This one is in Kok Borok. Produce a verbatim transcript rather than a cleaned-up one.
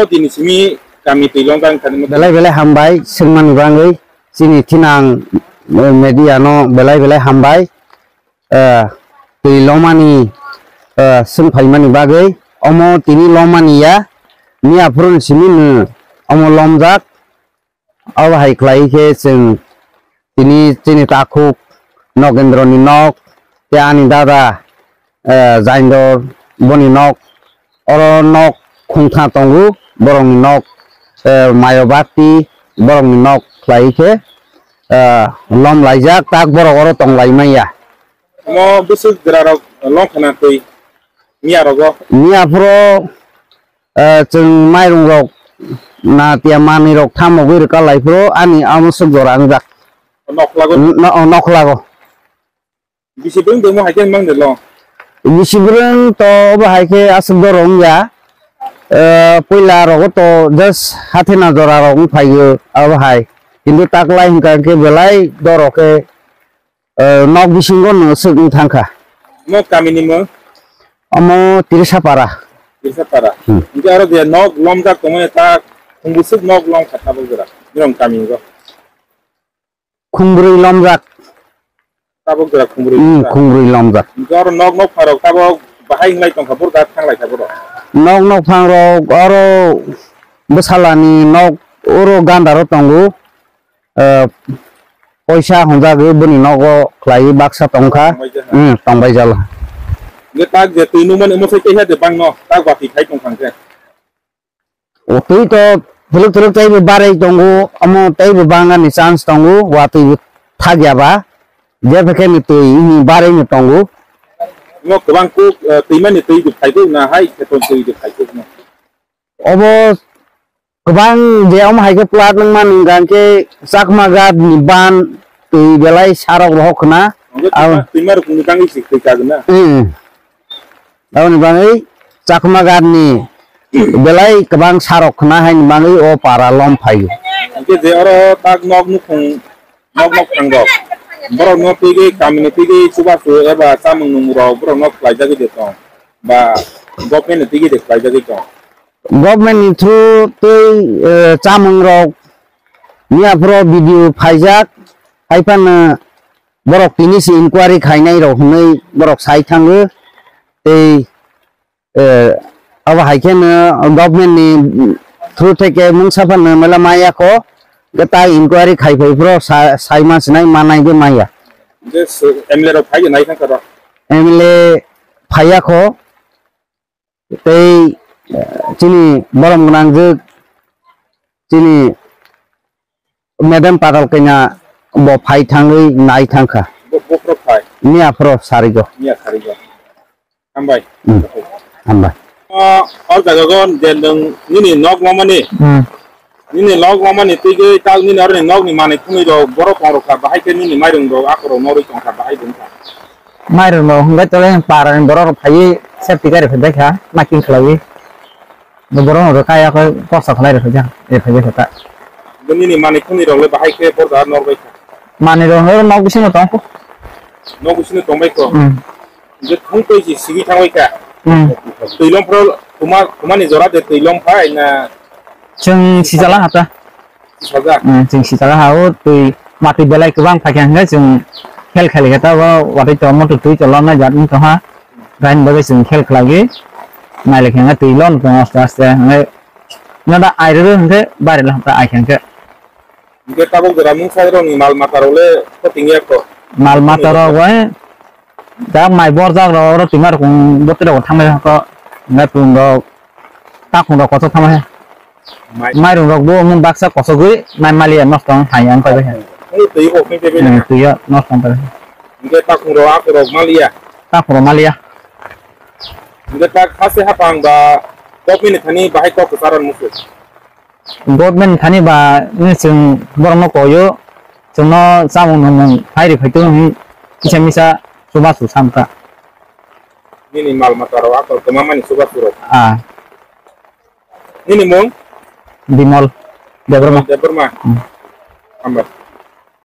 Tini simi kami twi lomjak thani belai belai hambai swngmani bagwi chini thinang, eh, media no belai belai hambai. Eh, twi lomani, eh, swngphaimani bagwi omo tini lomani ya, miya phuruni simi no omo lomjak. Abo hai khlai khe chwng tini chini takhuk Nogendroni nok, tei ani dada, eh, Jaindor boni nok, oro nok khungtha tongo, borokni nok, eh, Mayobati borokni nok khlai khe, eh, lom laijak, tak borok oro tong lai manya. Omo bwswk jwra rok lom khana twi miya rogo? Miya phuru, eh, chwng mairung rok na tiya manwi rok thamogwi rwka lai phuru ani amo swk jora wngjak. Nokhwlago? No-, nokhwlago. Bisi bwrwng tongmo hai khe mang de lo? Bisi bwrwng to obo hai khe aswk doro wngya. Eh, puila rogo to just hathena jora rok wng phaio abo hai. Kintu taklai hwnkha khe belai doro khe, eh, nok bisingo no swk wng thangkha. Omo kami ni mung? Omo Tirisapara. Tirisapara. Hmm. Hwnkhe aro je nok lomjak tongmani ta khungbwswk nok lomkha tabuk jora? Norok kami o. Khungbrwi lomjak. Tabuk jora khungbrwi Hmm, lomjak. Khungbrwi lomjak. Hwnkhe oro nok nokphang rok tabuk bahai wnglai tongkha, borok thanglai kha borok. Nok nokphang rok oro bwsalani nok oro gandaro tongo. Eh, poisa honjagwi boni nogo khlaiwi baksa tongkha. Tongbaijak. Hmm, tongbaijala. Hwnkhe tak je twi nukmani omo sai teiha de bangno tak watwi khai tongkha hwnkhe. O twi to phuluk phuluk teibo barai tongo, omo teibo bangani chance tongo, watwi bo thakya ba, jepha khe ni twi wngni barai no tongo. Omo kwbang kuk, eh, twimani twi bo phaikuk na hai kheto twi bo phaikuk no? Obo kwbang je omo hai khe plat wngmani hwnkha khe Chakma Ghat ni ban twi belai sarok rohok khna. Hwnkhe Abo twima, twima rok ni bangwi se twi kagna. Hmm. Aboni bagwi Chakma Ghat ni belai kwbang sarok khna haini bagwi o para lom phaio. Hwnkhe je oro tak nok nukhung, nok nokphang rok, borok no twi gwi kami ni twi gwi chubachu eba chamung nung rok borok no khlai jagwi de tong ba government ni twi gwi de khlai jagwi tong? Government ni through twi, eh, chamung rok miya phuru video phaijak, hai phano borok tini se inquiry khainai rok hwnwi borok sai thango. Tei, eh, abo hai khe no government ni through theke mungsa phano mela maya kho, ta inquiry khai phai phuru sa-, sai ma sinai ma nai de maya. Je se M L A rok phai nai thang kha ba? M L A phaiya kho. Tei, eh, chini borom gwnangjwk, chini Madam Patal Kanya bo phai thangwi nai thangkha. Bo, bo phoro phai? Miya phoro sarigo. Miya sarigo. Hambai. Hmm. Hambai. O, o jaga go je nwng nini nok lomani. Hmm. Nini nok lomani twi gwi tak nini oroni nokni manwi khwnwi rok borok tong rok kha, bahai khe nini mairung rok akhorok norwi tong kha, bahai bung kha. Mairung rok hwnkhe tole parani borok rok phaiwi safety gari phai kha, marking khlaiwi. Bo borok rok kaya khe kosa khlai rw phai kha, rw phai kha ta. Bo nini manwi khwnwi rok le bahai khe borok norbai kha. Manwi rok nok bisingo tong kho. Nok bisingo tong bai kho. Hmm. Je thung twi si sigi thang bai kha. Hmm. Twi lom phro tuma, tumani jora de twi lom phai na? Chwng sijala hata. Sijala. Hmm, chwng sijala ha o twi matwi belai kwbang phai kha hwnkhe chwng khel khel khe ta o watwi to motor twi to lom na jat wng tong ha. Rain bagwi chwng khel khlai gwi nai le khe hwnkhe twi lom tong aste aste hwnkhe no da ai rw hwnkhe bari la hata ai khe hwnkhe. Hingke tabok jora mungsa rokni mal mata rok le khoting ya kho. Mal mata rok bai, jak mai borjak rok oro twima rok bwtwi rok thang lai kho. Hingke twng rok, takhung rok kochok thang lai. Mai. Mairung rok bo mung baksa kochogwi nai maliya nosto wng hai ang kaibai. Hingke twi bo hingke bai. Hmm, twi ya nosto wng kaibai. Hingke takhung rok akhung rok maliya. Takhung rok maliya. Hingke tak hase hapang ba government ni thani bahai kok kwcharo muchung. Government thani ba, ni chwng borokno koio, chwngno chamung nwngmung phai rw phai tong hwnwi kisa misa chubachu sa wngkha. Nini mal mata rok akhor kwma mani chubachu rok. Ah. Nini mung? Bimol Debbarma. Debbarma. Hmm. Hambai.